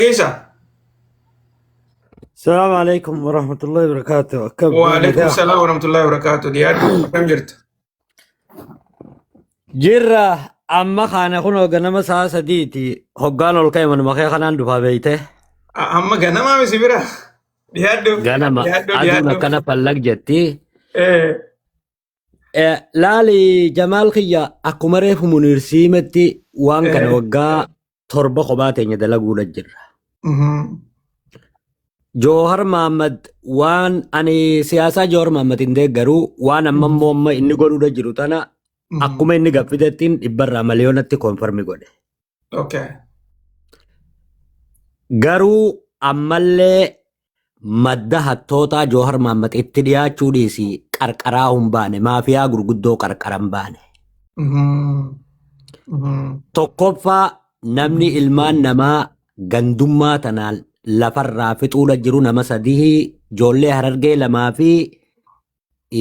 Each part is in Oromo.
Dhageessaa? السلام عليكم ورحمة الله وبركاته. Akkam Waalaikum nagaa? salaam warahmatullahi wabarakatuh. Dhiyaadhu, akkam jirta? Jirra, amma kana kunoo ganama sa'a 3ti hoggaan ol ka'e manuma kee kanaan dhufaa beeyte. Amma ganamaa misi bira. Dhiyaadhu. Ganama Dhiyaadhu aduun dhiyaadhu. akkana fallag jetti. Eh, Laali Jamaal kiyya, akkuma reefu Muniir siimetti waan kana waggaa 7 kophaa teenya dalaguudha jirra. Joohar Mahammad, waan ani siyaasaa Joohar Mahammad hin deeggaruu, waan amma immoo amma inni godhuudha jiru tana akkuma inni gaffidettiin dhibbarraa miliyoonatti confirm godhe. Garuu ammallee madda hattootaa Joohar Mahammad itti dhiyaachuu dhiisi, qarqaraa hin baane, maafiyaa gurguddoo qarqara hin baane. Tokkoffaa, namni ilmaan namaa gandummaa tanaan lafarraa fixuudha jiru nama sadii: ijoollee Harargee lamaa fi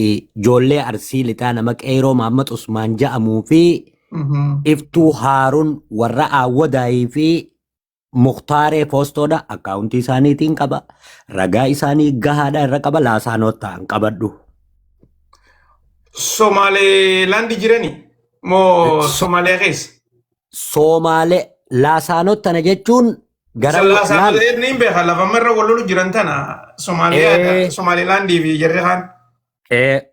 ijoollee Arsii Lixaa, nama Qeeroo Mahammad Usmaan ja'amuu fi Iftuu Haaruun warra Aawwadaayii fi Muktaaree Foostoodha. Akkaawuntii isaaniitiin qaba. Ragaa isaanii gahaadha irra qaba. Laasaanoo ta'an qabadhu. Somaalilaandi jirani moo Somaaliyaa keessa? Soomaalee Laasaanoo tana jechuun gara laal. Laasaanoo ni beeka, lafa marra wal lolu jiran tana Somaaliyaa Somaalilaandii fi jarri kaan.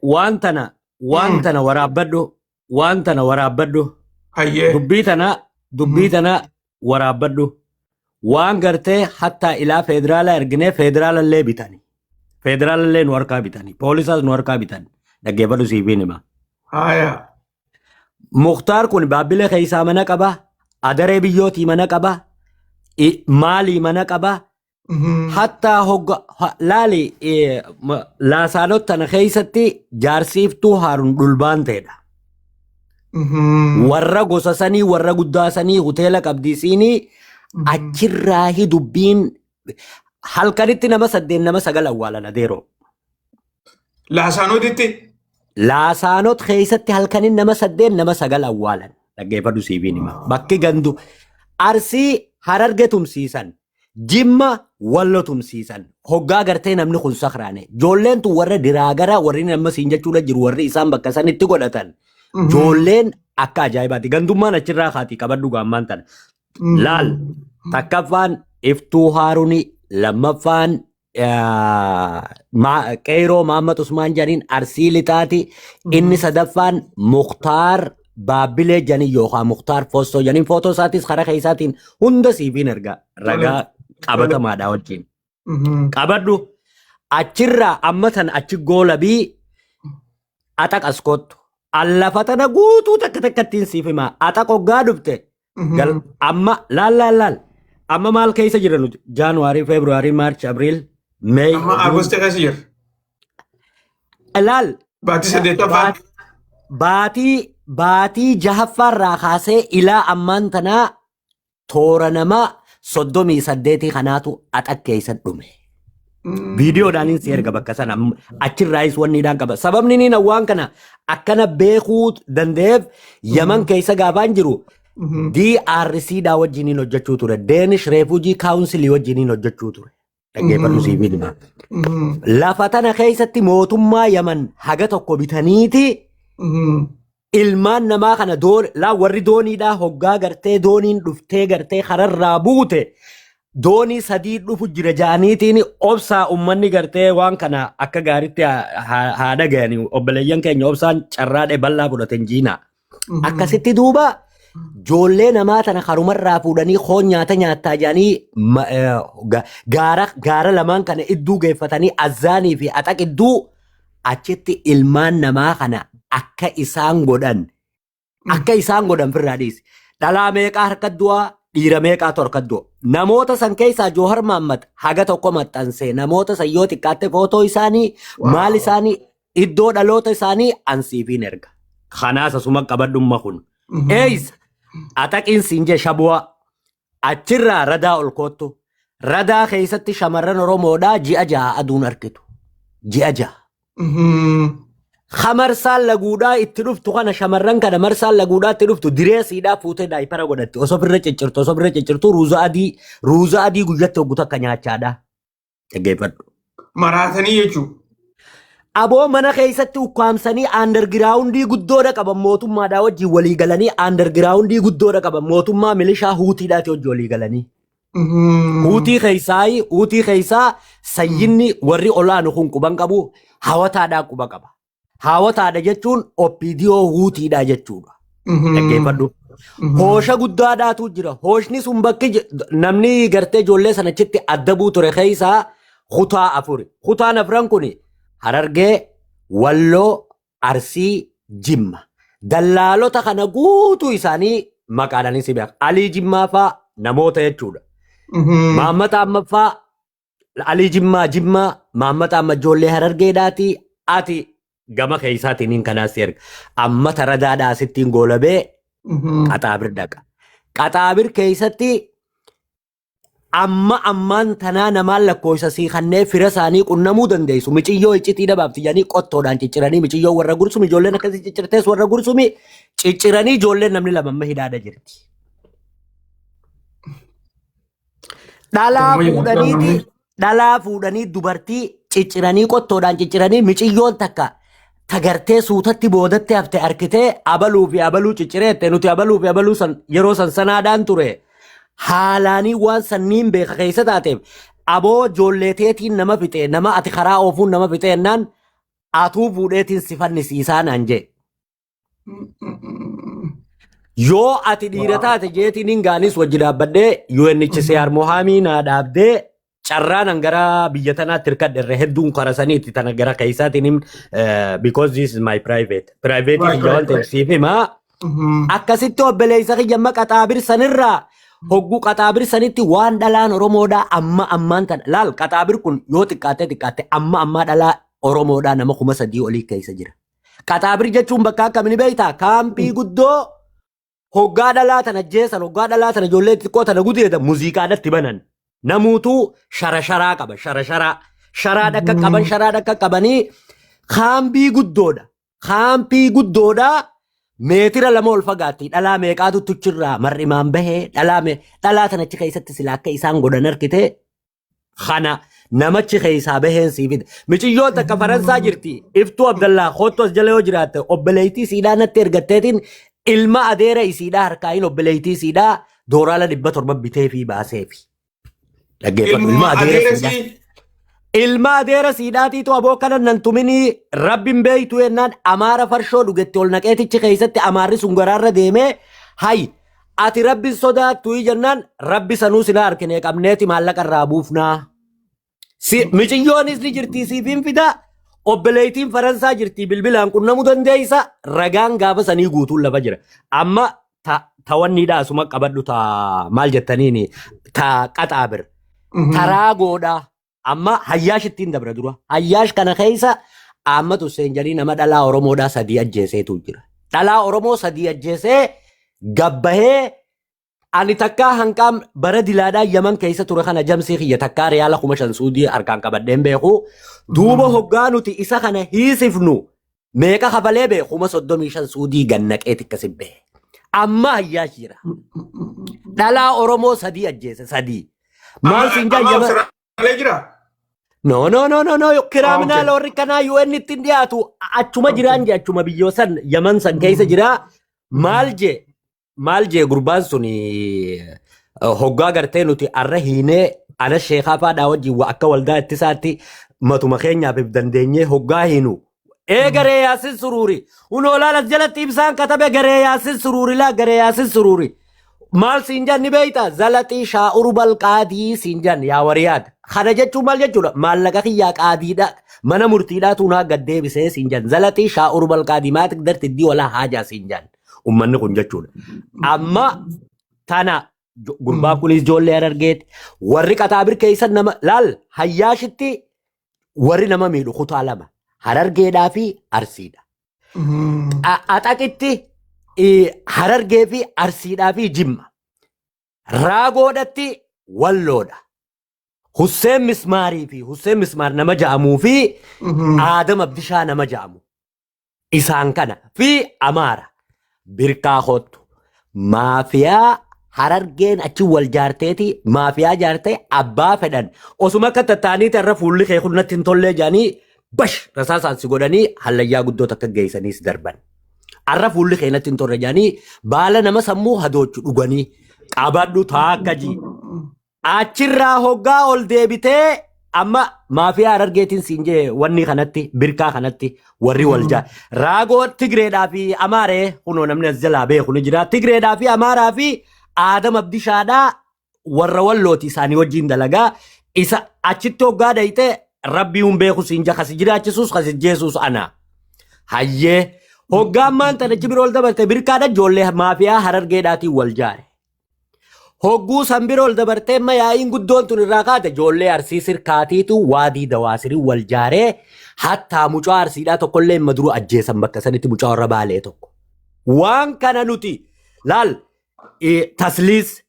Waan tana waan tana waraabbadhu, waan tana waraabbadhu. Hayyee. Dubbii tana waraabbadhu. Waan gartee hattaa ilaa federaalaa erginee federaalallee bitani. Federaalallee nu harkaa bitani. Poolisaas nu harkaa bitani. Dhaggeeffadhu, siifiin hima. Haya. Muktaar kun Baabbilee keessaa mana qaba. Adaree biyyootii mana qaba. Maalii mana qaba. Hattaa hogga laali, laasaanot tana keessatti jaarsiiftuu Haarun dhulbaan ta'edha. Warra gosa sanii, warra guddaa sanii, hoteela qabdii siinii achirraahi dubbiin halkanitti nama saddeet, nama sagal awwaalan adeeroo. Laasaanotitti. Laasaanot keessatti halkanin nama saddeet, nama sagal awwaalan. Dhaggeeffadhu, siifiin hima. Bakki gandu Arsii Hararge tumsiisan. Jimma Wallo tumsiisan. Hoggaa gartee namni kun sakraane. Ijoolleen tun warra diraagara, warri nama siin jechuudha jiru, warri isaan bakka sanitti godhatan. Ijoolleen akka ajaa'ibaati. Gandummaan achirraa kaati, qabadhu gaammaan tana. Laal, takkaffaan Iftuu Haaruni, lammaffaan Qeeroo Mahammad Usmaan jedhaniin Arsii Lixaati. Inni sadaffaan Muktaar Baabbilee jedhanii yookaan Muktaar Fossoo jedhaniin, footoo isaatis karaa keessaatiin hunda siifiin erga ragaa qabatamaadha wajjin. Qabadhu, achirraa amma tan achi goolabii axaq as kottu. Allafa tana guutuu takka takkattiin siif himaa. Axaq hoggaa dhufte amma laal laal laal, amma maal keessa jira nuti? Jaanuwaarii, Feebruwaarii, Maarch, Abriil, Meey, Amma Juun. Agosti keessa jira. Laal. Baatii saddeettaffaa. Baatii jahaffaarraa kaasee ilaa ammaan tanaa toora namaa 38 kanaatu axaq keessa dhume. Viidiyoodhaan si erga bakka sana achirraayis wanni idhaan qaba. Sababni inni waan kana akkana beekuu danda'eef, Yaman keessa gaafaan jiru DRC dhaa wajjiniin hojjechuu ture. Danish Refugee Council wajjiniin hojjechuu ture. Dhaggeeffadhu, siif hima. Lafa tana keessatti mootummaa Yaman haga tokko bitaniiti ilmaan namaa kana doon laa, warri dooniidhaa hoggaa gartee dooniin dhuftee gartee kararraa buute, doonii sadii dhufu jira ja'aniitiin obsaa ummanni gartee waan kana akka gaariitti haa dhagayani, obboleeyyan keenya obsaan carraadhe bal'aa fudhaten jiina. Akkasitti duuba joollee namaa tana karumarraa fuudhanii koon nyaata nyaattaa jedhanii gaara gaara lamaan kana idduu geeffatanii, Azzaanii fi Axaq idduu, achitti ilmaan namaa kana akka isaan godhan, akka isaan godhan firraa dhiisi. Dhalaa meeqaa harka du'aa, dhiira meeqaatu harka du'a. Namoota san keessaa Joohar Mahammad haga tokko maxxansee, namoota san yoo xiqqaatte footoo isaanii, maal isaanii, iddoo dhaloota isaanii ansiifiin erga. Kanaas asuma qabadhumma kun. Eeysa Axaqiin siin jee Shabu'aa achirraa Radaa ol koottu. Radaa keessatti shamarran Oromoodhaa ji'a 6 aduun argitu. Ji'a 6. Ha marsaan laguudhaa itti dhuftu kana, shamarran kana marsaan laguudhaa itti dhuftu direesiidhaa fuutee diaper godhatti osoo ofirra ciccirtu, osoo ofirra ciccirtu, ruuza adii, ruuza adii guyyatti hoggu takka nyaachaadha. Dhaggeeffadhu. Maraatanii jechuudha. Aboo, mana keessatti ukkaamsanii undergroundii guddoodha qaban. Mootummaadhaa wajjin walii galanii undergroundii guddoodha qaban. Mootummaa milishaa Huutiidhaati wajjin walii galanii. Huutii keessaa sayyinni warri olaanu kun quban qabu, hawataadhaa quba qaba. Hawataadha jechuun OPDO Huutiidha jechuudha. Dhaggeeffadhu. Hoosha guddaadhaatu jira. Hooshni sun bakki namni gartee ijoollee sanachitti addabuu ture keessaa kutaa afuri. Kutaan afran kun Harargee, Walloo, Arsii, Jimma. Dallaalota kana guutuu isaanii maqaadhaan si beeka. Alii Jimmaa faa namoota jechuudha. Maammata Ammaffaa, Alii Jimmaa, Jimmaa, Maammata Amma ijoollee Harargeedhaati. Ati gama keessaatiin kanaas si erga. Amma taradaadhaa sittiin goolabee Qaxaabir dhaqa. Qaxaabir keessatti amma ammaan tanaa namaan lakkoofsa sii kanneen fira isaanii qunnamuu dandeessu. Miciyyoo iccitii dhabaafti jedhanii qottoodhaan cicciranii, miciyyoo warra Gursumi, ijoolleen akkasii ciccirtees warra Gursumi cicciranii, ijoolleen namni lama amma hidhaadha jirti. Dhalaa fuudhaniiti, dhalaa fuudhanii dubartii cicciranii, qottoodhaan cicciranii, miciyyoon takka tagartee suutatti boodatti hafte arkitee abaluu fi abaluu ciccireette. Nuti abaluu fi abaluu san yeroo san sanaadhaan ture haalaanii waan sanniin beeka keessa taateef, aboo ijoolleeteetiin nama fixe, nama ati karaa oofuun nama fixe jennaan atuu fuudheetiin si fannisiisaa naan jee. Yoo ati dhiira taate jeetiin hin gaanis wajji dhaabbadhee UNHCR Mohaamii naa dhaabdee carraan an gara biyya tanaatti hirkadhe irra hedduun kara saniitti tana gara keessaatiin him, because this is my private kiyya waan ta'eef siif himaa. Akkasitti obboleessa kiyya, amma Qaxaabir sanirraa hogguu Qaxaabir sanitti waan dhalaan Oromoodhaa amma ammaan tana laal. Qaxaabir kun yoo xiqqaatte xiqqaatte amma ammaa dhalaa Oromoodhaa nama 3000 olii keessa jira. Qaxaabir jechuun bakka akkamii beektaa? Kaampii guddoo. Hoggaa dhalaa tana jeesan, hoggaa dhalaa tana ijoollee xixiqqoo tana gudeedan, muuziqaadhatti banan. Namuutuu shara sharaa qaba, shara sharaa. Sharaa dhakka qaban, sharaa dhakka qabanii kaampii guddoodha. Kaampii guddoodha. Meetira 2 ol fagaatti. Dhalaa meeqaatu tuchirraa mar'imaan bahee dhalaa tanachi keessatti sila akka isaan godhan argite kana namachi keessaa baheen sii fida. Miciyyoon takka Faransaa jirti. Iftuu Abdallaa kottu as jala yoo jiraatte, obboleettii siidhaa natti ergatteetiin ilma adeera isiidhaa harkaayin obboleettii siidhaa dooraala 700 bitee fi baaseefi. Dhaggeeffadhu, ilma adeera adeera siidhaa. sii. Ilma adeera siidhaatiitu aboo kana nan tuminii rabbiin beeytu jennaan amaara farshoo dhugetti ol naqeetichi keessatti amaarri sun garaarra deemee, hay ati rabbi sodaattu jennaan, rabbi sanuu sila harkine qabneeti maallaqa irraa buufnaa. Si miciyyoonis ni jirti, siif hin fida. Obboleettiin Faransaa jirti, bilbilaan qunnamuu dandeessa. Ragaan gaafa sanii guutuun lafa jira. Amma tawanniidha asuma qabadhu, ta maal jettaniini, ta Qaxaabir. Taraa goodhaa. Amma Hayyaash ittiin dabra dura. Hayyaash kana keessa Ahmad Hussein jedhii nama dhalaa Oromoodhaa sadii ajjeeseetu jira. Dhalaa Oromoo sadii ajjeesee gabbahee. Ani takkaa hanqaam bara dilaadhaa Yaman keessa ture kana jamsii kiyya takkaa riyaala 5000 Suudii harkaan qabadheen beeku. Duuba hoggaa nuti isa kana hiisifnu meeqa kafalee beeku? 35,000 Suudii gannaqeeti akkasi bahe. Amma Hayyaash jira. Dhalaa Oromoo sadii ajjeese, sadii. Maal siin jaa Amma Yaman. Awustiraaliyaa jira? No, no, no, no, no, criminal Okay. warri kanaa UN ittiin dhiyaatu achuma jiraan je, achuma biyyoo san Yaman san keessa jira. Maal je, maal je gurbaan sun hoggaa gartee nuti arra hiinee ana sheekaa faadhaa wajjin akka waldaa ittisaatti matuma keenyaaf if dandeenyee hoggaa hiinu. Ee, garee Yaasin Suruuri. Unoo laal, as jalatti ibsaan katabe, garee Yaasin Suruuri laa, garee Yaasin Suruuri. Maal siin janni beeyta? Zalaxii shaa'uru balqaadii siin jan yaa wariyaad. Kana jechuun maal jechuudha? Maallaqa kiyyaa qaadiidha. Mana murtiidhaa tunaa gad deebisee siin jan. Zalaxii shaa'uru balqaadii maa tiqdarti iddii walaa haajaa siin jan. Ummanni kun jechuudha. Amma tana gurbaan kunis ijoollee Harargeeti. Warri Qaxaabir keessa nama laal, Hayyaashitti warri nama miidhu kutaa lama. Harargeedhaa fi Arsiidha. Axaqitti Harargee fi Arsiidhaa fi Jimma. Raagoodhatti Walloodha. Husseen Mismaarii fi Husseen Mismaar nama ja'amuu fi Aadam Abdishaa nama ja'amu. Isaan kana fi Amaara birkaa kottu maafiyaa Harargeen achi wal jaarteeti maafiyaa jaartee abbaa fedhan osuma akka tattaaniiti irra fuulli kee kun natti hin tollee jedhanii bash rasaasaan si godhanii hallayyaa guddoo takka geessanii si darban. Arra fuulli kee natti hin tolle jedhanii baala nama sammuu hadoochu dhuganii qabadhu taakka jii. Achirraa hoggaa ol deebitee amma maafiyaa Harargeetiin siin jee wanni kanatti birkaa kanatti warri wal jaa. Raagoo Tigreedhaa fi Amaaree kunoo namni as jalaa beeku ni jira. Tigreedhaa fi Amaaraa fi Aadam Abdishaadhaa warra wallooti isaanii wajjin dalagaa. Isa achitti hoggaa dhayxee rabbii hun beeku siin jaa kasi jiraachisus kasi jeesus ana. Hayyee hoggaa ammaan tana achi bira ol dabarte birkaadha ijoollee maafiyaa Harargeedhaatiin wal jaare. Hogguu san bira ol dabartee amma yaa'iin guddoon tun irraa kaate ijoollee Arsii sirkaatiitu waadii dawaasirii wal jaaree hattaa mucaa Arsiidhaa tokkollee imma duru ajjeesan bakka sanitti mucaa warra Baalee tokko. Waan kana nuti laal tasliis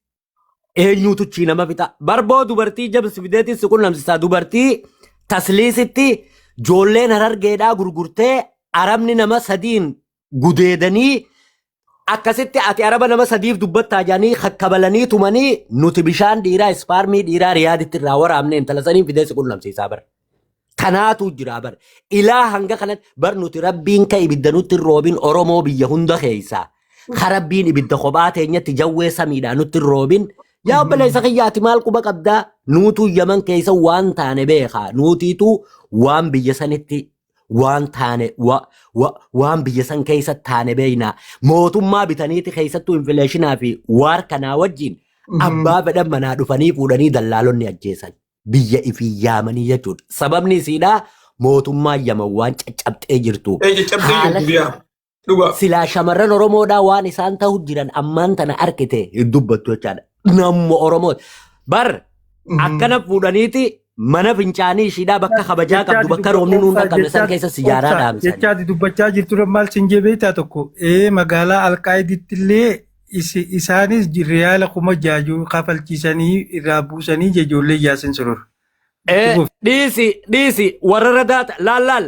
eenyuutu chii nama fixa. Barboo dubartii jabsi fideetiin si qunnamsisaa dubartii tasliisitti ijoolleen Harargeedhaa gurgurtee Arabni nama sadiin gudeedanii akkasitti ati araba nama sadiif dubbattaa jedhanii kakkabalanii tumanii nuti bishaan dhiiraa ispaarmii dhiiraa riyaaditti irraa waraabne intala saniin fidee si qunnamsiisaa bara. Tanaatu jira bara. Ilaa hanga kanatti bar nuti rabbiin ka ibidda nutti hin roobin Oromoo biyya hunda keessaa. Ka rabbiin ibidda kophaa teenyatti jawwee samiidhaa nutti hin roobin. Yaa obboleessa kiyya ati maal quba qabdaa? Nuutuu Yaman keessa waan taane beekaa. Nuutiitu waan biyya sanitti waan taane wa, wa, waan biyya san keessa taane beekna. Mootummaa bitaniiti keessattuu infileeshinaa fi waar kanaa wajjin abbaa fedhan manaa dhufanii fuudhanii dallaalonni ajjeesan. Biyya ifii yaamanii jechuudha. Sababni isiidhaa mootummaa Yaman waan caccabxee jirtu. Ee caccabdee Haala jirtu biyya. Dhugaa. silaa shamarran Oromoodhaa waan isaan ta'u jiran ammaan tana arkite hin dubbattu jechaadha. Namuma Oromoo. Bar akkana fuudhaniiti mana fincaanii ishiidhaa bakka kabajaa qabdu bakka roobni nuun dhaqqabne san keessa sijaaraa dhaamsan. Jechaati dubbachaa jirtu maal sin jee beektaa tokko ee magaalaa Alqaayiditti illee isaanis riyaala 6000 kafalchiisanii irraa buusanii ijoollee yaasin surur. Dhiisi dhiisi warra radaata laal laal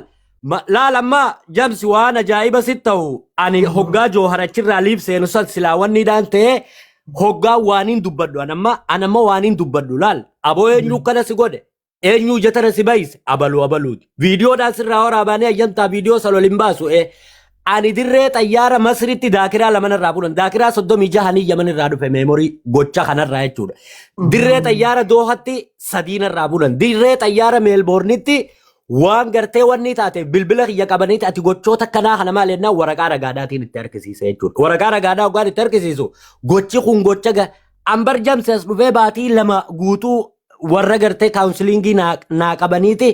laal amma jamsi waan ajaa'iba sit ta'u ani hoggaa joohar achirraa liif seenu san silaa wanni dhaan ta'e hoggaa waaniin dubbadhu an amma an amma waaniin dubbadhu laal aboo eenyuu kana si godhe eenyuu ija tana si bayise abaluu abaluuti viidiyoodhaan sirraa waraabanii ayyamtaa viidiyoo san ol hin baasu ani dirree xayyaara Masritti daakiraa lama narraa fuudhan. Daakiraa 36 Yaman irraa dhufe meemorii gocha kanarraa jechuudha. Dirree xayyaara Doohatti sadii narraa fuudhan. Dirree xayyaara Meelboornitti waan gartee wanni taate bilbila kiyya qabaniiti ati gochoota akkanaa kana maal jennaan waraqaa ragaadhaatiin itti harkisiise jechuudha. Waraqaa ragaadhaa hoggaan itti harkisiisu gochi kun gocha ambar jamsi as dhufee baatii 2 guutuu warra gartee kaawunsiliingii naa qabaniiti.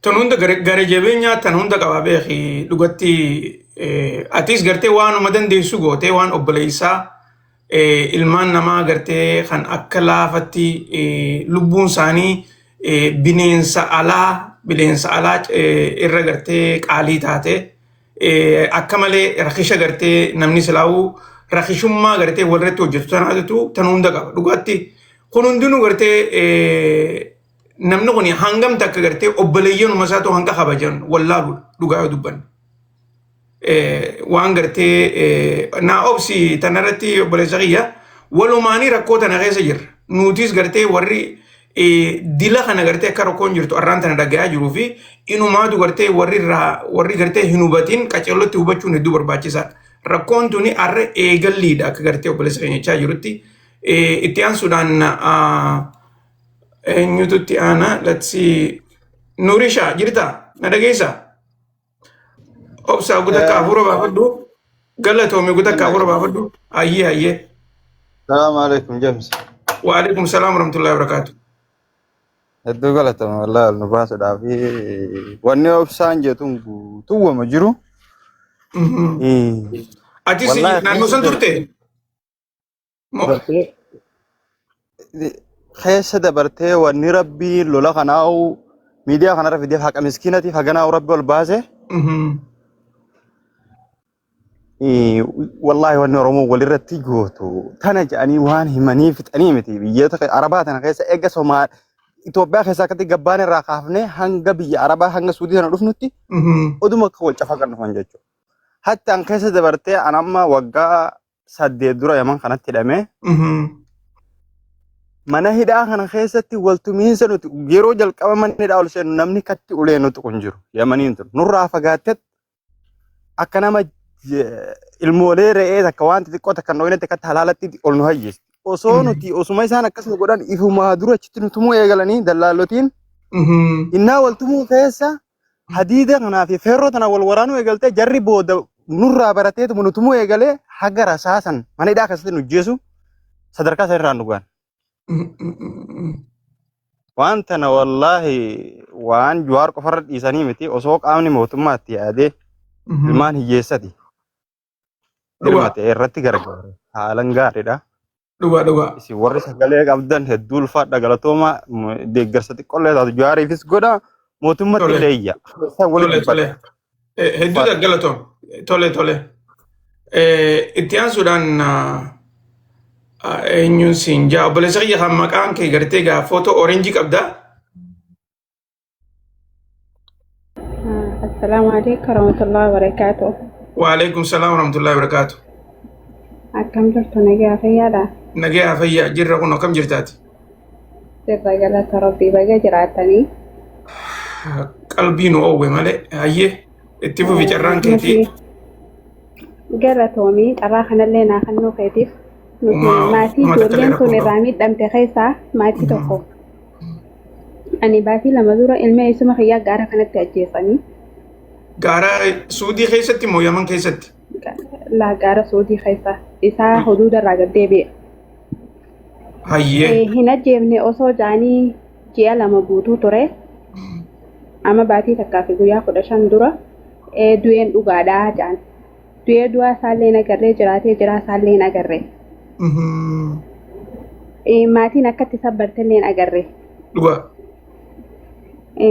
Tan hunda gara jabeenyaa tan hunda qaba beeki dhugatti atis gartee waanuma dandeessu gootee waan obboleessaa ilmaan namaa gartee kan akka laafatti lubbuun isaanii bineensa alaa bineensa alaa irra gartee qaalii taate akka malee rakisha gartee namni silaa'uu rakishummaa gartee walirratti hojjetu tanaatu tan hunda qaba dhugaatti kun hundinuu gartee namni kun hangam takka gartee obboleeyyanuma isaatu hanga kabajan wallaalu dhugaa yoo dubbanne. Waan gartee naa obsi tanarratti obboleessa kiyya walumaanii rakkoo tana keessa jirra. Nutis gartee warri dila kana gartee akka rakkoon jirtu arraan tana dhagayaa jiruu fi inumaatu gartee warri irraa warri gartee hin hubatin qaceellotti hubachuun hedduu barbaachisaadha. Rakkoon tuni arra eegalliidha akka gartee obboleessa keenya jechaa jirutti. Itti aansuudhaan eenyutu itti aana? Let's see. Nuurisha jirta? Na dhageessaa? Obsaa guta akka hafuura baafadhu. Galatoomi guta akka hafuura baafadhu. Ayyee ayyee. Salaamu alaikum James. Waalaikum salaam warahmatullahi wabarakatuh. Hedduu galatama wallahi ol nu baasuudhaaf wanni obsaan jettuun guutuuwwama jiru. Atis Wallahi naannoo san turte? Dabartee keessa dabartee wanni rabbii lola kanaa'u Miidiyaa kanarra fideef haqa miskiinatiif haganaa rabbi ol baase. Wallaahi wanni Oromoo walirratti gootu tana jedhanii waan himanii fixanii miti. Biyyoota Arabaa tana keessa eega Somaa Itoophiyaa keessa akkatti gabbaan irraa kaafnee hanga biyya Arabaa hanga Suudii tana dhufnutti oduma akka wal cafaqan dhufan jechuudha. Hatta an keessa dabartee an amma waggaa 8 dura Yaman kanatti hidhamee mana hidhaa kana keessatti waltumiinsa nuti yeroo jalqaba mana hidhaa ol seenu namni katti ulee nuti kun jiru Yamaniin tun nurraa fagaattee akka nama ilmoolee re'ee takka waan xixiqqoo takka hin dhooynetti akkatti halaalatti ol nu hayyeesti. Osoo nuti osuma isaan akkas nu godhan ifumaa dura achitti nu tumuu eegalanii dallaallotiin innaa wal tumuu keessa hadiida kanaa fi feerroo tana wal waraanuu eegaltee jarri booda nurraa barateetuma nu tumuu eegalee haga rasaasan mana hidhaa keessatti nu jeesu sadarkaa isa irraan nu gahan. Waan tana wallaahi waan Jawaar qofarra dhiisanii miti osoo qaamni mootummaa itti yaadee ilmaan hiyyeessati dirmate irratti gargaare haalan gaariidha. Dhugaa dhugaa. Isin warri sagalee qabdan hedduu ulfaadha galatooma deeggarsa xiqqollee taatu Jawaariifis godha mootummatti Tole. illee iyya. Isaan walitti Tole tole. dubbadha. Hedduu Ulfaadha. galatoom. Tole tole. Itti aansuudhaan eenyuun siin jaa obboleessa kiyya kan maqaan kee gartee gaa footoo orange qabdaa? Assalaamu alaikum warahmatullahi wabarakatuh. Waalaikum salaam warahmatullahi wabarakatuh. Akkam jirtu nagaa fayyaadha? Nagaa fayyaa jirra kun akkam jirtaati? Jirra galata rabbii baga jiraatanii. Qalbii nu oowwe malee hayyee itti fufi carraan keetii. Nuti galatoomii carraa kanallee naa kennuu keetiif nuti maatii Uma takka illee ijoolleen tun rakkoo qabu. irraa miidhamte keessaa maatii tokko. Ani baatii 2 dura ilma eessuma kiyyaa gaara kanatti ajjeesanii. Gaara Suudii keessatti moo Yaman keessatti? Laa gaara Suudii keessa isaa huduuda irraa gad deebi'e. Hayyee. Hin ajjeefne osoo ja'anii ji'a 2 guutuu ture. Amma baatii takkaa fi guyyaa 15 dura du'een dhugaadhaa ja'an. Du'ee du'aa isaallee hin agarree jiraatee jiraa isaallee hin agarree. Maatiin akkatti sabbartellee hin agarree. Dhugaa.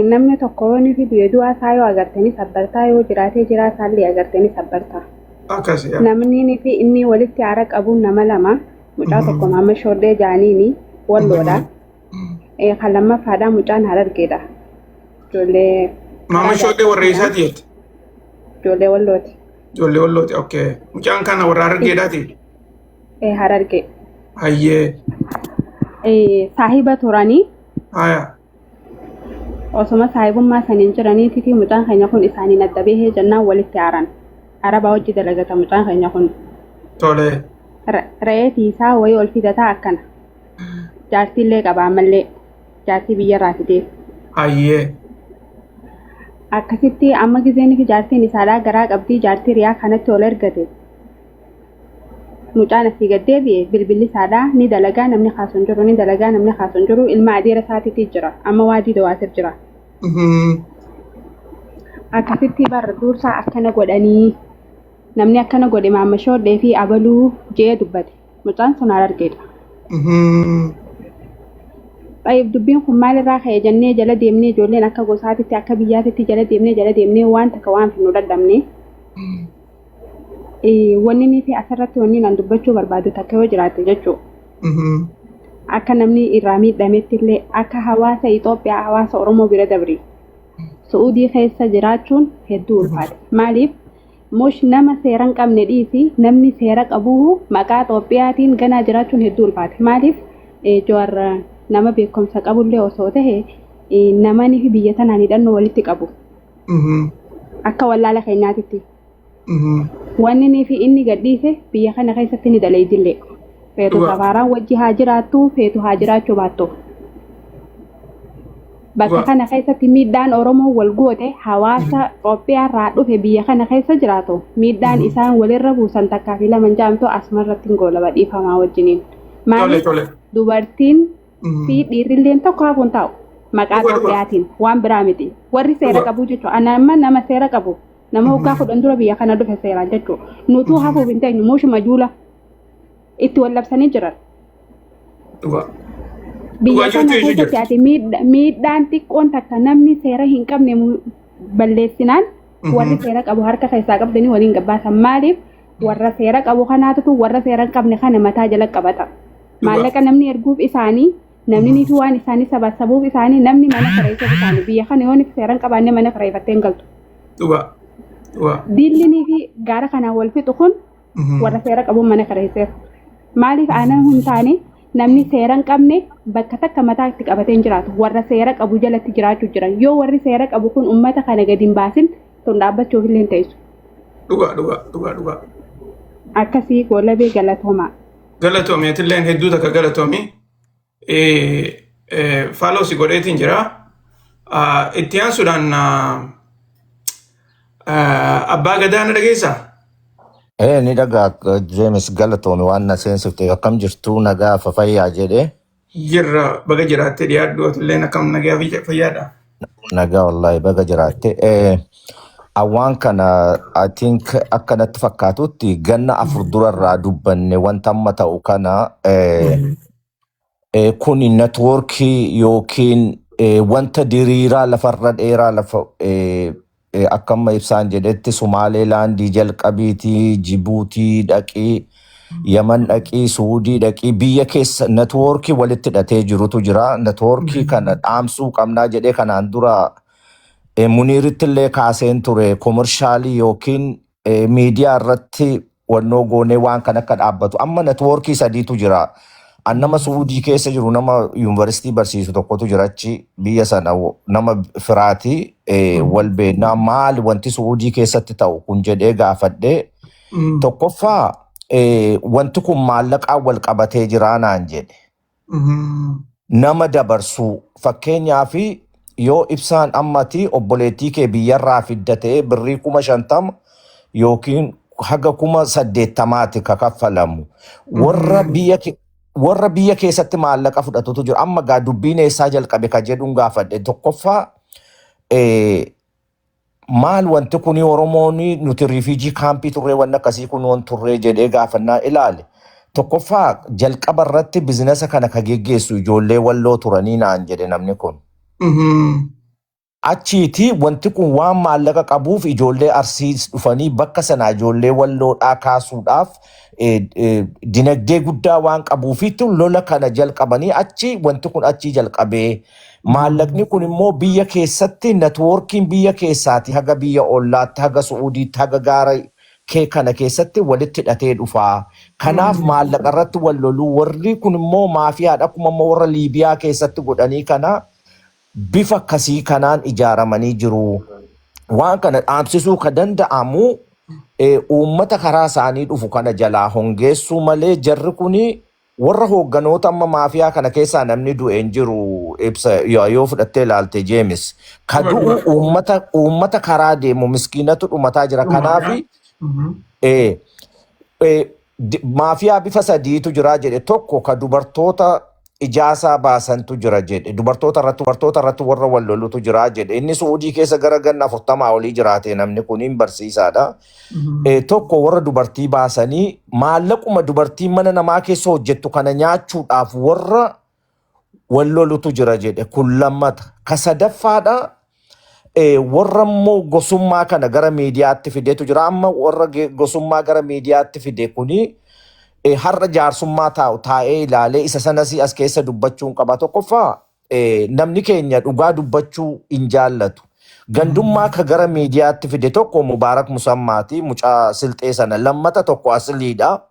Namni tokko yoo inni fi du'e du'aa isaa yoo agartanii sabbartaa yoo jiraatee jiraa isaallee agartanii sabbartaa. Akkas yaa. Namni inni fi inni walitti aara qabuun nama lama mucaa tokko maama shoollee jaaniini walloodha. Kan lammaffaadha mucaan harargeedha. Ijoollee Maama shoollee warra isaati jette. Ijoollee wallooti. Ijoollee wallooti. Okay. Mucaan kana warra harargeedhaati. Harargee. Hayyee. Saahiba turanii Haya. osoma saahibummaa saniin jiraniititi mucaan keenya kun isaaniin adda bahee jennaan walitti aaran. Arabaa hojii dalagata mucaan keenya kun. Tole. Re'eetii isaa wayii ol fidataa akkana. Jaartiillee qaba ammallee. Jaartii biyyarraa fidee. Hayyee. Akkasitti amma gizeen fi jaartiin isaadhaa garaa qabdii jaartii riyaa kanatti ol ergate. Mucaan asii gad deebi'e bilbilli isaadhaa ni dalagaa namni kaasu hin jiru ni dalagaa namni kaasu hin jiru ilma adeera isaatiitii jira amma waadii dawaasir jira. Akkasitti bar dursaa akkana godhanii namni akkana godhe maamma shoollee fi abaluu je'ee dubbate mucaan sun harargeedha. Xayyib dubbiin kun maalirraa ka'e jennee jala deemnee ijoolleen akka gosaatitti akka biyyaatitti jala deemnee jala deemnee waan takka waan finnu dadhabne. Wanni inni fi asirratti wanni nan dubbachuu barbaadu takka yoo jiraate jechuudha. Akka namni irraa miidhametti illee akka hawaasa Itoophiyaa hawaasa Oromoo bira dabri. Su'uudii keessa jiraachuun hedduu ulfaata. Maaliif mush nama seera hin qabne dhiisi namni seera qabu maqaa Itoophiyaatiin ganaa jiraachuun hedduu ulfaata. Maaliif Jawaar nama beekumsa qabullee osoo ta'e namani fi biyya tanaan hidhannoo walitti qabu. Akka wallaala keenyaatitti. Wanni inni fi inni gadhiise biyya kana keessatti ni dalaydillee. Feetu safaaraan wajji haa jiraattu, feetu haa jiraachuu baattu. Bakka kana keessatti miidhaan Oromoo wal goote hawaasa Itoophiyaa irraa dhufe biyya kana keessa jiraatu miidhaan isaan walirra buusan takkaa fi lama hin jaamtu asuma irratti hin goolaba dhiifamaa wajjiniin. Maaliif dubartiin fi dhiirrilleen tokko hafuun taa'u maqaa Itoophiyaatiin waan biraa miti. Warri seera qabu jechuudha. Ana amma nama seera qabu nama waggaa 10 dura biyya kana dhufe seeraan jechuudha. Nutuu hafuuf hin teenyu mushuma juula itti wal labsanii jiran. Dhugaa. Biyya Dhugaa kana jirtu jechuu keessatti jirti. ati miidhaan xiqqoon takka namni seera hin qabne balleessinaan warri seera qabu harka keessaa qabdanii waliin gabbaasan. Maaliif warra seera qabu kanaatutu warra seera hin qabne kana mataa jala qabata. Maallaqa namni erguuf isaanii, namni niitu waan isaanii sabasabuuf isaanii, namni mana kireessuuf isaanii. Biyya kana yoo seera hin qabaanne mana kireeffattee hin galtu. Dhugaa. Dhugaa. Diillinii fi gaara kanaan wal fixu kun warra seera qabuun mana kireesseef. Maaliif aannan hin taane namni seera hin qabne bakka takka mataa itti qabatee hin jiraatu. Warra seera qabu jalatti jiraachuu jiran. Yoo warri seera qabu kun uummata kana gadi hin baasin, tun dhaabbachuuf illee hin teessu. Dhugaa, dhugaa, dhugaa, dhugaa. Akkasii goolabee, galatoomaa. Galatoomi, atilleen hedduu takka galatoomi. Follow si godheetiin jira. Itti aansuudhaan abbaa gadaa na dhageessaa? Ee, ni dhagaa James, galatoomi waan na seensifte. Akkam jirtuu, nagaa fayyaa jedhee? Jirra, baga jiraattee, dhiyaadhu. Atilleen akkam, nagaa fayyaadha? Nagaa wallahi, baga jiraatte. Awwaan kana I think akka natti fakkaatutti ganna 4 durarraa dubbanne wanta amma ta'u kana. Kun networkii yookiin wanta diriiraa lafarra dheeraa lafa akka amma ibsaan jedhetti Sumaaleelaandii jalqabiitii Jibuutii dhaqii, Yaman dhaqii, Suudii dhaqii, biyya keessa networkii walitti hidhatee jirutu jira. Networkii kana dhaamsuu qabnaa jedhee kanaan dura Muniiritti illee kaaseen ture. Commercialii yookiin miidiyaa irratti wannoo goonee waan kan akka dhaabbatu. Amma networkii sadiitu jira. An nama Suudii keessa jiru, nama yuunivarsiitii barsiisu tokkotu jira achi biyya sana, nama firaati, wal beennaa. Maali wanti Suudii keessatti ta'u kun jedhee gaafadhee, tokkoffaa wanti kun maallaqaan wal qabatee jira naan jedhe. Nama dabarsuu, fakkeenyaaf yoo ibsaan ammati obboleettii kee biyyarraa fidda ta'ee, birrii 50,000 yookiin haga 80,000ti ka kaffalamu. Warra biyya keessatti maallaqa fudhatutu jira. Amma gaa dubbiin eessaa jalqabe ka jedhuun gaafadhe. Tokkoffaa maal wanti kuni, Oromoon nuti refugee campii turree, wanni akkasii kun waan turree jedhee gaafannaa ilaale. Tokkoffaa jalqaba irratti businessa kana ka geggeessu ijoollee Walloo turanii naan jedhe namni kun. Achiiti wanti kun waan maallaqa qabuuf ijoollee Arsii dhufanii bakka sanaa ijoollee Walloodhaa kaasuudhaaf dinagdee guddaa waan qabuufitti lola kana jalqabanii, achi wanti kun achii jalqabee, maallaqni kun immoo biyya keessatti networkiin biyya keessaati haga biyya ollaatti, haga Su'uudiitti, haga gaara kee kana keessatti walitti hidhatee dhufaa. Kanaaf maallaqa irratti wal loluu, warri kun immoo maafiyaadha, akkuma immoo warra Liibiyaa keessatti godhanii kana bifa akkasii kanaan ijaaramanii jiru. Waan kana dhaamsisuu ka danda'amu uummata karaa isaanii dhufu kana jalaa hongeessuu malee, jarri kuni warra hoogganoota amma maafiyaa kana keessaa namni du'e hin jiru, ibsa yoo fudhattee ilaalte Jeemis. Ka du'u uummata karaa deemu miskiinatu dhumataa jira. Kanaafi maafiyaa bifa sadiitu jira jedhe. Tokko ka dubartoota ijaasaa baasantu jira jedhe. Dubartoota irratti warra wal lolutu jira jedhe. Inni Suudii keessa gara ganna 40 olii jiraate, namni kun hin barsiisaadha. Tokko warra dubartii baasanii maallaquma dubartii mana namaa keessa hojjettu kana nyaachuudhaaf warra wal lolutu jira jedhe. Kun lammata. Ka sadaffaadha, warra immoo gosummaa kana gara miidiyaatti fidetu jira. Amma warra gosummaa gara miidiyaatti fide kuni har'a jaarsummaa taa'u taa'ee ilaalee isa sanas as keessa dubbachuun qaba. Tokkoffaa namni keenya dhugaa dubbachuu hin jaallatu. Gandummaa ka gara miidiyaatti fide tokko Mubaarak Musammaati, mucaa Silxee sana. Lammata tokko Asliidha.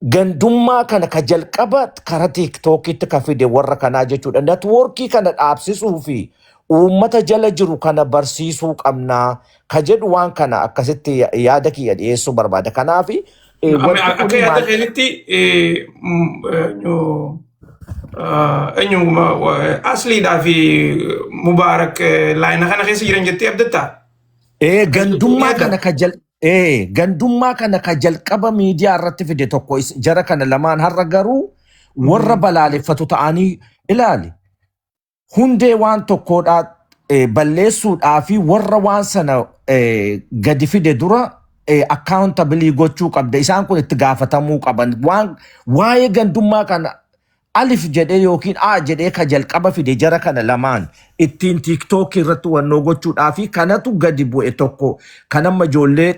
Gandummaa kana ka jalqaba karaa TikTokitti ka fide warra kanaa jechuudha. Networkii kana dhaabsisuu fi uummata jala jiru kana barsiisuu qabnaa ka jedhu, waan kana akkasitti yaada kiyya dhiyeessuu barbaada. Kanaaf wanti Akka kun yaada maal keetitti eenyu Asliidhaa fi Mubaarak laayina kana keessa jiran jettee abdattaa? Gandummaa Yaada. kana ka jal gandummaa kana ka jalqaba miidiyaa irratti fide tokko jara kana lamaan. Har'a garuu warra balaaleffatu ta'anii ilaali. Hundee waan tokkodhaa balleessuudhaa fi warra waan sana gadi fide dura accountable gochuu qabda. Isaan kun itti gaafatamuu qaban. Waan waa'ee gandummaa kana Alif jedhee yookiin A jedhee ka jalqaba fide jara kana lamaan ittiin TikTok irratti wannoo gochuudhaa fi kanatu gadi bu'e tokko kan amma ijoollee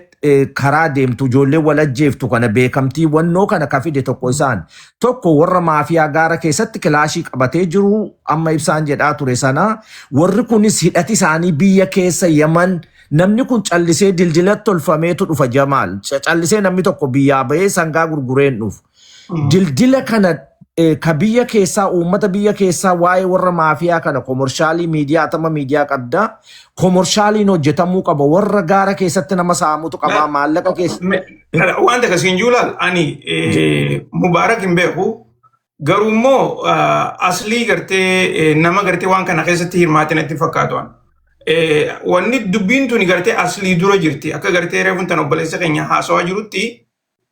karaa deemtu, ijoollee wal ajjeeftu kana, beekamtii wannoo kana ka fide tokko isaan. Tokko warra maafiyaa gaara keessatti kilaashii qabatee jiru amma ibsaan jedhaa ture sana. Warri kunis hidhati isaanii biyya keessa Yaman. Namni kun callisee dildilatti tolfameetu dhufa, Jamaal. Callisee namni tokko biyyaa bahee sangaa gurgureen dhufu. Dildila kana ka biyya keessaa, uummata biyya keessaa, waa'ee warra maafiyaa kana commercial miidiyaa atama miidiyaa qabda. Commercialiin hojjetamuu qaba. Warra gaara keessatti nama saamutu qaba, maallaqa keessa. Wanta akkasiin jiru laal, ani Mubaarak hin beeku, garuu immoo aslii gartee nama gartee waan kana keessatti hirmaate natti fakkaatu. Wanni dubbiin tuni gartee aslii dura jirti. Akka gartee reefuun tan obboleessa keenya haasawaa jirutti,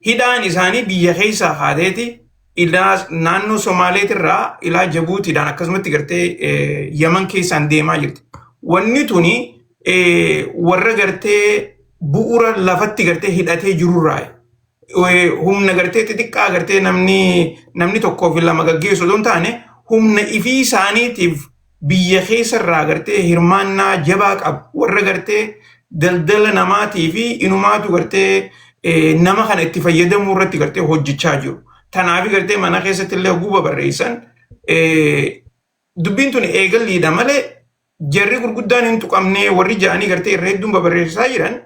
hidhaan isaanii biyya keessaa haateeti ilaa naannoo Somaaleetirraa ilaa Jabuutiidhaan akkasumatti gartee Yaman keessaan deemaa jirti. Wanni tuni warra gartee bu'uura lafatti gartee hidhatee jirurraa humna gartee xixiqqaa gartee namni tokkoo fi lama gaggeessu osoo hin taane, humna ifii isaaniitiif biyya keessarraa gartee hirmaannaa jabaa qabu, warra gartee daldala namaatii fi inumaatu gartee nama kana itti fayyadamuu irratti gartee hojjechaa jiru. Tanaaf gartee mana keessatti illee guba barreessan dubbiin tun eegalliidha malee jarri gurguddaan hin tuqamnee. Warri ja'anii gartee irra hedduun babarreessaa jiran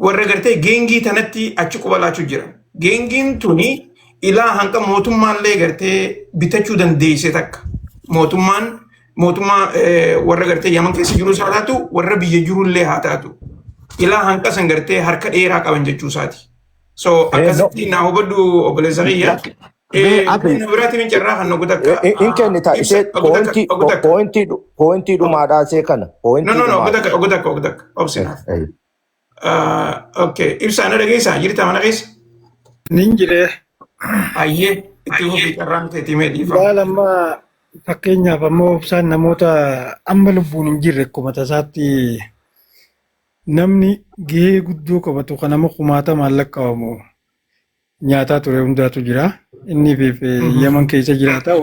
warra gartee geengii tanatti achi qubalaachuu jira. Geengiin tuni ilaa hanqa mootummaallee gartee bitachuu dandeesse takka. Mootummaan mootummaa warra gartee Yaman keessa jirus haa taatu, warra biyya jirullee haa taatu. Ilaa hanqa san gartee harka dheeraa qaban jechuu isaati. So akkasitti naa hubadhu, obboleessa kiyya. Abe. Inni biraatti min carraa kan nagu takka. In kennita ishee Ogu takka. Pointii dhumaadhaa ishee kana. No, Pointii no, no, ogu dhumaadha. takka, ogu takka, ogu takka. Obsinaaf. Okay, ibsaa na dhageessaa jirta mana keessa? Nin jiree. Ayyee, itti fufii, carraan keetii mee, dhiifama. Laal, amma fakkeenyaaf ammoo obsaan namoota amma lubbuun hin jirre akkuma tasaatti namni gahee guddoo qabatu kan nama kumaatamaan lakkaa'amu nyaataa ture hundaatu jira. Inni fi Yaman keessa jiraata,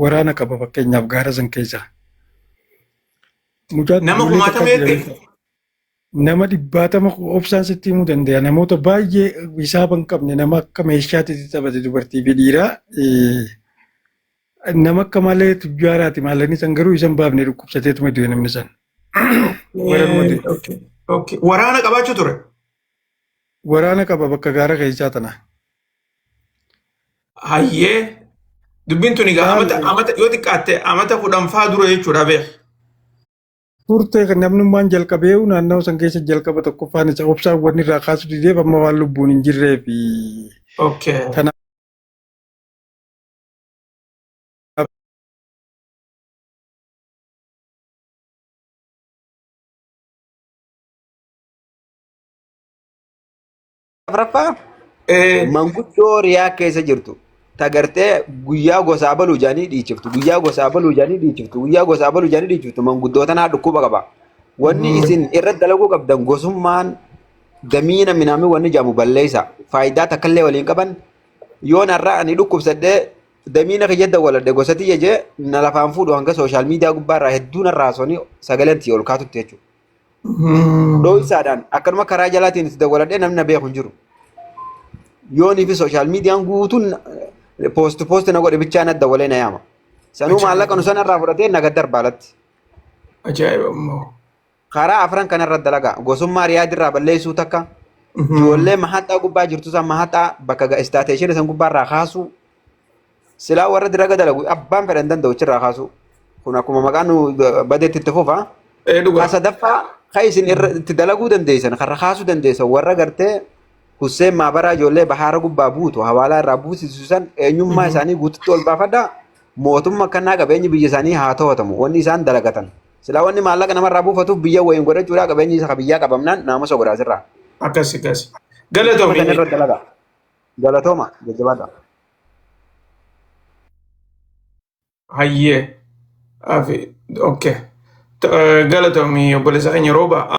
waraana qaba fakkeenyaaf gaara san keessa. Mucaa Nama ijoollee takka kumaatama jira jette? beektaa? Nama dhibbaatama obsaan sitti himuu danda'a. Namoota baay'ee hisaaba hin qabne, nama akka meeshaatti itti taphate, dubartii fi dhiiraa. Nama akka malee tujjaaraati, maallaqni san garuu isa hin baafne, dhukkubsateetuma du'e namni san. Waraanuma du'e. Okay. Waraana qabaachuu ture. Waraana qaba bakka gaara keessaa tana. Hayyee. Dubbiin tun egaa amata yoo xiqqaatte amata 10 faa dura jechuudha, beek. Turte kan namnummaan jalqabee naannoo san keessa jalqaba tokkoffaan isa obsaan wanni irraa kaasuu dideef amma waan lubbuun hin jirree fi tanaaf. Afraffaa, manguddoo riyaa keessa jirtu tagartee guyyaa gosaa baluu jaanii dhiichiftu, guyyaa gosaa baluu jaanii dhiichiftu, guyyaa gosaa baluu jaanii dhiichiftu, manguddoota naa dhukkuba qaba. Wanni isin irra dalaguu qabdan gosummaan damiina minaamii wanni jaamu balleessa. Faayidaa takkallee waliin qaban. Yoon har'a ani dhukkubsadhee damiina kiyya dawwaladhe, gosa tiyya jee na lafaan fuudhu hanga social media gubbaarraa hedduu narraa haasawanii sagaleen tiyya ol kaatutti jechuudha. Dhooysaadhaan akkanuma karaa jalaatiin itti dawwaladhee namni na beeku hin jiru. Yoonii fi social mediaan guutuun post post na godhe bichaa na dawwalee na yaama. Sanuu maallaqa nu sanarraa fudhatee na gad darbaa alatti. Ajaa'iba immoo. Karaa afran kanarra dalagaa, gosummaa Riyaadirraa balleessuu takka, ijoollee mahaxaa gubbaa jirtu san mahaxaa bakka istaateshinii san gubbaarraa kaasuu, silaa warra diraga dalagu abbaan fedhan danda'u achirraa kaasuu, kun akkuma maqaan nu badeetti itti fufa. Dhugaa. Ka sadaffaa ka isin irra itti dalaguu dandeessan, karra kaasuu dandeessan, warra gartee Husseen Maabaraa ijoollee bahaara gubbaa buutu hawaalaa irraa buusisu san eenyummaa isaanii guututti ol baafadhaa. Mootummaa akkanaa qabeenyi biyya isaanii haa to'atamu, wanni isaan dalagatan. Silaa wanni maallaqa namarraa buufatuuf biyya wayiin godhachuudhaa, qabeenyi isa biyyaa qabamnaan naamusa godha asirraa. Akkasi akkasi. Dirqama Galatoomi. san irra dalagaa. Galatooma, jajjabaadha. Hayyee. Afi okay. Galatoomi, obboleessa keenya Rooba.